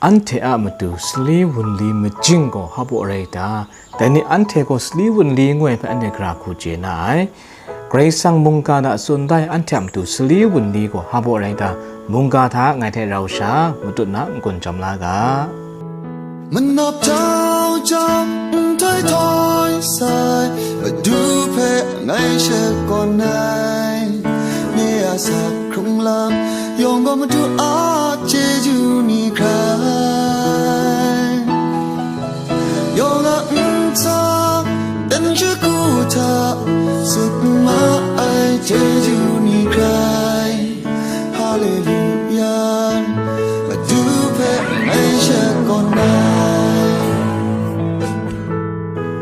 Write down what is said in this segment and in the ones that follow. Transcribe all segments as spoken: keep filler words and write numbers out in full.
Anhte a matu sali wunli majing gaw hpa baw rai ta? Dai ni anhte gaw sali wunli ngu ai hpe anhte gara hku chye na ai. Karai Kasang mungga hta tsun da ai anhte a matu sali wunli gaw hpa baw rai ta? Mungga hta ngai hte rau sha matut na n-gun jawm la ga. Manap jau jam nhtoi htoi sai, Madu hpe ngai shakawn ai. Nye a sak hkrung lam yawng gaw Madu a chyeju ni hkrai. Yawng a ntsa dan shagu hta sut ma ai chyeju ni hkrai. Haleluya, Madu hpe ngai shakawn ai.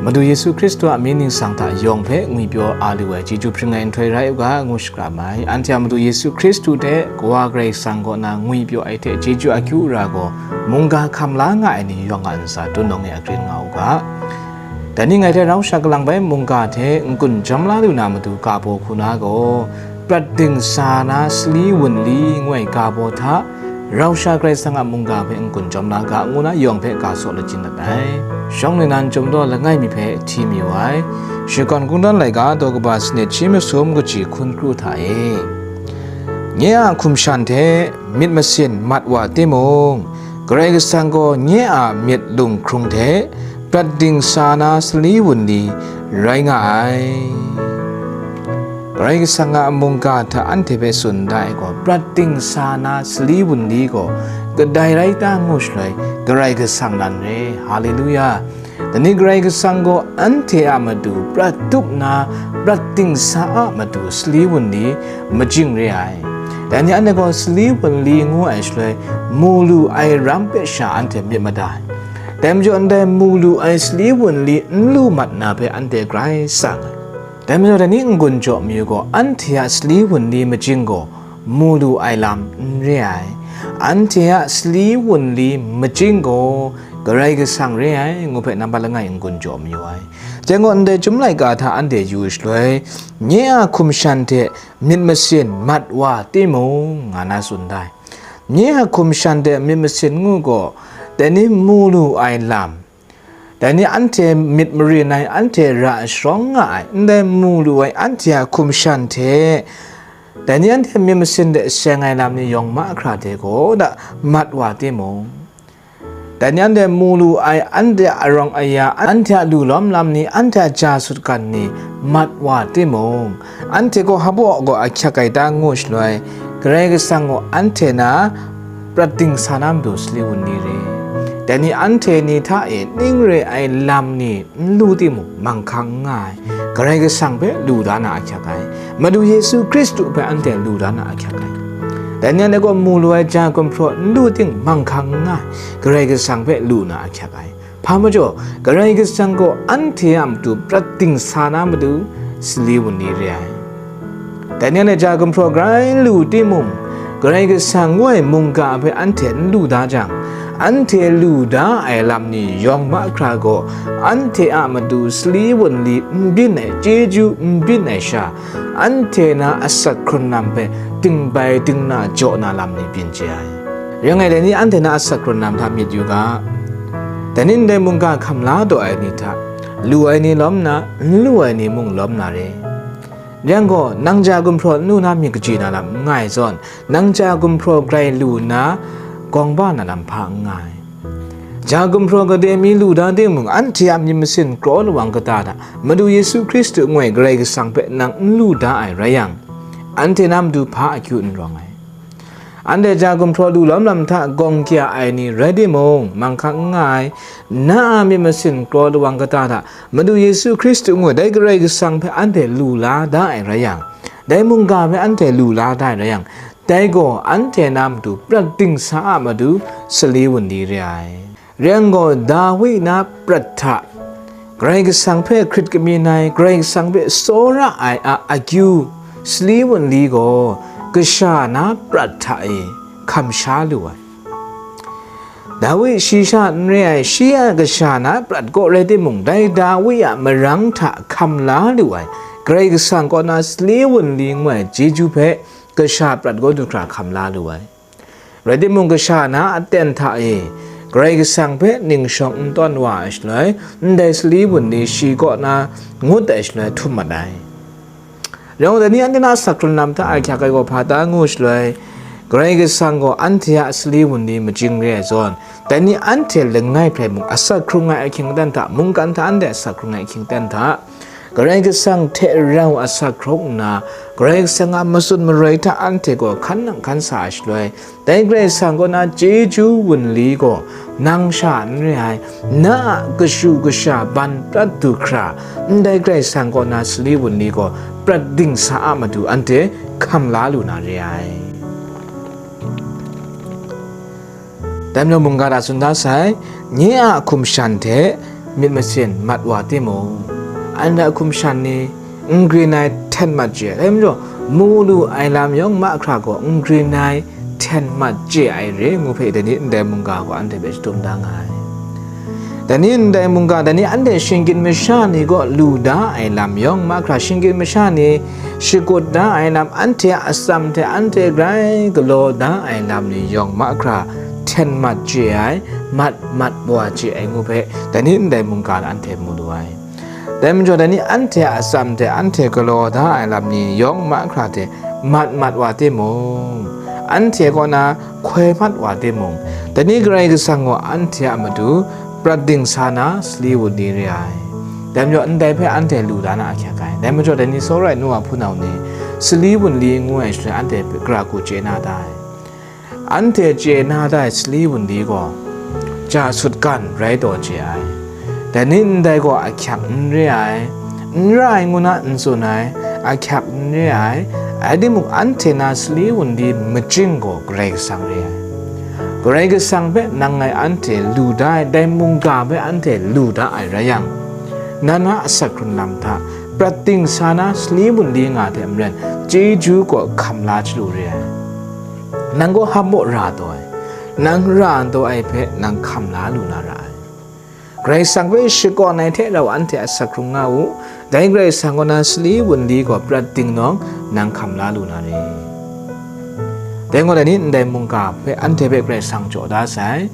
Madu Yesu Hkristu a mying ningsang hta yawng hpe ngwipyaw a lu ai chyeju hpring ai nhtoi rai u ga, ngu shakram ai. Anhte a Madu Yesu Hkristu hte Kawa Karai Kasang kaw na ngwipyaw ai hte chyeju akyu ra gaw, mungga hkam la nga ai ni yawng a ntsa dun nawng e akrin nga u ga. Dai ni ngai hte rau sha kalang bai mungga hte n-gun jawm la lu na matu ga baw hku na gaw, prat dingsa na sali wunli ngu ai ga baw hta, rau sha Karai Kasang a mungga hpe n-gun jawm la ga, ngu na yawng hpe ga saw lachyum dat ai. Shawng nnan chyum daw langai mi hpe hti mayu ai. Shakawn Kungdawn laika daw kaba sanit shi masum kaji hkun kru hta e, nye a hkum shan hte myit masin mat wa timung, Karai Kasang gaw nye a myit lunghkrung hte prat dingsa na sali wunli rai nga ai. Karai Kasang a mungga hta anhte hpe tsun da ai gaw, prat dingsa na sali wunli gaw kadai rai ta ngu shaloi, Karai Kasang nan re. Haleluya! Dai ni Karai Kasang gaw anhte a matu prat tup na, prat dingsa a matu sali wunli majing re ai. Dai ni anhte gaw sali wunli ngu ai shaloi, mu lu ai ram hpe sha anhte myit mada ai. Dai majaw, ndai mu lu ai sali wunli n lu mat na hpe anhte grai tsang ai. Dai majaw, dai ni n-gun jaw mayu gaw, anhte a sali wunli majing gaw mu lu ai lam n re ai. Anhte a sali wunli majing gaw Karai Kasang re ai, ngu hpe nambat langai n-gun jaw mayu ai. Rai ngu, ndai Chyum laika hta anhte yu shaloi, nye a hkum shan hte myit masin mat wa timung, nga na tsun da ai. Nye a hkum shan hte myit masin ngu gaw, dai ni mu lu ai lam, dai ni anhte myit marin ai, anhte ra sharawng nga ai, ndai mu lu ai anhte a hkum shan hte, dai ni anhte myit masin de seng ai lam ni yawng mahkra de gaw da mat wa timung, dai ni anhte mu lu ai anhte a arawng aya, anhte a lu lawm lam ni, anhte a ja sutgan ni mat wa timung, anhte gaw hpa baw gaw ahkyak ai ta ngu shaloi, Karai Kasang gaw anhte na prat dingsa na matu sali wunli re. Dai ni anhte ni hta e ning re ai lam ni n lu timung, manghkang n nga ai. Karai Kasang hpe lu da na ahkyak ai. Madu Yesu Hkristu hpe anhte lu da na ahkyak ai. Dai ni anhte gaw mu lu ai ja gumhpraw n lu ting, manghkang n nga ai. Karai Kasang hpe lu na ahkyak ai. Hpa majaw, Karai Kasang gaw anhte a matu prat dingsa na matu sali wunli re ai. Dai ni anhte ja gumhpraw grai lu timung, Karai Kasang ngu ai mungga hpe anhte n lu da jang, anhte lu da ai lam ni yawng mahkra gaw, anhte a matu sali wunli n byin ai, chyeju n byin ai sha, anhte na asak hkrun lam hpe dingbai dingna jaw na lam ni byin chye ai. Rai ngai, dai ni anhte na asak hkrun lam hta myit yu ga. Dai ni ndai mungga hkam la taw ai ni hta, lu ai ni lawm na, n lu ai ni mung lawm na re. Rai yang gaw, nang ja gumhpraw n lu na myit kaji na lam n nga ai zawn, nang ja gumhpraw grai lu nna, gawng ba na lam hpa n nga ai. Ja gumhpraw gade mi lu da timung, anhte a myit masin kraw lawang kata hta Madu Yesu Hkristu ngu ai Karai Kasang hpe nang n lu da ai rai yang, anhte na matu hpa akyu n rawng ai. Anhte ja gumhpraw lu lawm lam hta gawng kya ai ni rai timung, manghkang n nga ai. Na a myit masin kraw lawang kata hta Madu Yesu Hkristu ngu ai dai Karai Kasang hpe anhte lu la da ai rai yang, dai mungga hpe anhte lu la da ai rai yang, dai gaw anhte na matu prat dingsa a matu sali wunli re ai. Rai yang gaw, Dawi na prat hta Karai Kasang hpe hkrit kamyin ai, Karai Kasang hpe tsawra ai a akyu sali wunli gaw kasha na prat hta e hkam sha lu ai. Dawi shi sha n re ai, shi a kasha na prat kaw rai timung, dai Dawi a marang hta hkam la lu ai, Karai Kasang kaw na sali wunli ngu ai chyeju hpe kasha prat kaw du hkra hkam la lu ai. Rai timung, kasha na aten hta e Karai Kasang hpe ning shawng n tawn wa ai shaloi, ndai sali wunli shi kaw na ngut ai shaloi htum mat ai. Rai nna, dai ni anhte na asak hkrun lam hta ahkyak ai gaw hpa ta ngu shaloi, Karai Kasang gaw anhte a sali wunli majing re ai zawn, dai ni anhte langai hprai mung asak hkrung ai ahkying aten hta, mungkan hta anhte asak hkrung ai ahkying aten hta, Karai Kasang hte rau asak hkrung nna, Karai Kasang a matsun maroi hta anhte gaw hkan nang hkan sa ai shaloi, dai Karai Kasang kaw na chyeju wunli gaw nang sha n re ai, na a kashu kasha ban prat du hkra, ndai Karai Kasang kaw na sali wunli gaw prat dingsa a matu anhte hkam la lu na re ai. Dai majaw mungga hta tsun da sai, nye a hkum shan hte myit masin mat wa timung, anhte a hkum shan ni n grin ai hten mat chye ai. Dai majaw, mu lu ai lam yawng mahkra gaw n grin ai hten mat chye ai re ngu hpe, dai ni ndai mungga gaw anhte hpe shadum da nga ai. Dai ni ndai mungga, dai ni anhte shinggyim masha ni kaw lu da ai lam yawng mahkra, shinggyim masha ni shakut da ai lam, anhte a atsam hte anhte grai galaw da ai lam ni yawng mahkra hten mat chye ai, mat mat wa chye ai ngu hpe, dai ni ndai mungga na anhte mu lu ai. Dai majaw, dai ni anhte a atsam hte anhte galaw da ai lam ni yawng mahkra hte mat mat wa timung, anhte kaw na hkoi mat wa timung, dai ni Karai Kasang gaw anhte a matu prat dingsa na sali wunli re ai. Dai majaw, ndai hpe anhte lu da na ahkyak ai. Dai majaw, dai ni tsawra ai nu wa hpunau ni, sali wunli ngu ai shaloi anhte hpe gara hku chye na da ai. Anhte chye na da ai sali wunli gaw, ja sutgan rai taw chye ai. Dai ni ndai gaw ahkyak n re ai, n ra ai ngu na n tsun ai, ahkyak n re ai, rai timung, anhte na sali wunli majing gaw Karai Kasang re ai. Karai Kasang hpe nang ngai anhte lu da ai, dai mungga hpe anhte lu da ai rai yang, na na asak hkrun lam hta prat dingsa na sali wunli nga hte maren, chyeju gaw hkam la chyalu re ai. Nang gaw hpa maw ra taw ai, nang ra taw ai hpe nang hkam la lu na ra ai. Karai Kasang hpe shakawn ai hte rau anhte asak hkrung nga u, dai Karai Kasang kaw na sali wunli gaw prat ding nawng nang hkam la lu na re. Dai gaw, dai ni ndai mungga hpe anhte hpe Karai Kasang jaw da sai.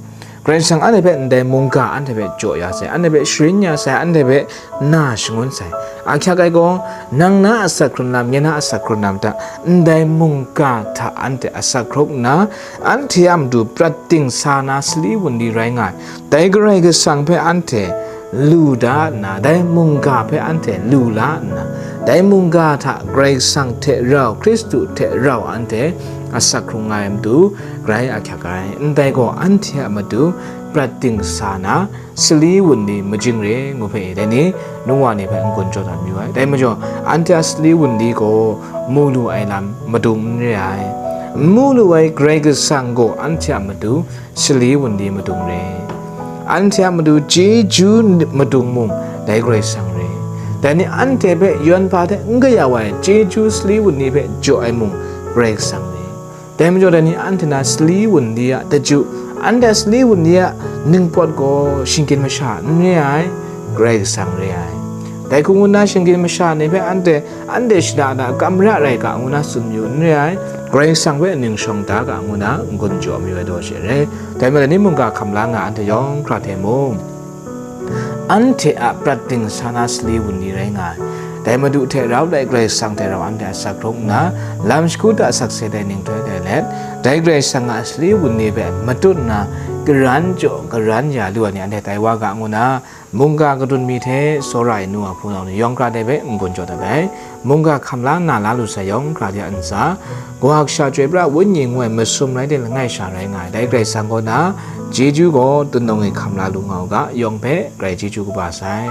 Karai Kasang anhte hpe ndai mungga anhte hpe jaw ya sai, anhte hpe sharin ya sai, anhte hpe na shangun sai. Ahkyak ai gaw, nang na asak hkrun lam, nye na asak hkrun lam hta, ndai mungga hta anhte asak hkrung nna, anhte a matu prat dingsa na sali wunli rai nga ai. Dai Karai Kasang hpe anhte lu da nna, dai mungga hpe anhte lu la nna, dai mungga hta Karai Kasang hte rau, Hkristu hte rau anhte asak hkrung nga ai matu grai ahkyak ai. Ndai gaw anhte a matu prat dingsa na sali wunli majing re ngu hpe, dai ni nu wa ni hpe n-gun jaw dat mayu ai. Dai majaw, anhte a sali wunli gaw mu lu ai lam madung n re ai. N mu lu ai Karai Kasang gaw anhte a matu sali wunli madung re. Anhte a matu chyeju madung mung, dai Karai Kasang re. Dai ni anhte hpe yawn hpa hte n kayau ai chyeju sali wunli hpe jaw ai mung, Karai Kasang re. Dai majaw, dai ni anhte na sali wunli a daju, anhte a sali wunli a ningpawt gaw shinggyim masha n re ai, Karai Kasang re ai. Dai hku ngu nna shinggyim masha ni hpe anhte, anhte shada da kamra rai ga ngu na tsun mayu n re ai, Karai Kasang hpe ning shawng da ga ngu na n-gun jaw mayu ai daw she re. Dai majaw, dai ni mungga hkam la nga anhte yawng hkra hte mung, anhte a prat dingsa na sali wunli rai nga ai. Dai Madu hte rau dai Karai Kasang hte rau anhte asak hkrung nna, lam shagu hta sakse dai ninghtoi dai let, dai Karai Kasang a sali wunli hpe matut nna, karan jaw karan ya lu ai ni anhte tai wa ga ngu na, mungga kadun mi hte tsawra ai nu wa hpunau ni yawng hkra dai hpe n-gun jaw dat ai. Mungga hkam la nna la lu sai yawng hkra de a ntsa, Kawa Kasha Chyoi Pra Wenyi ngu ai masum rai de langai sha rai nga ai. Dai Karai Kasang kaw na chyeju gaw tunawng e hkam la lu nga u ga, yawng hpe grai chyeju kaba sai.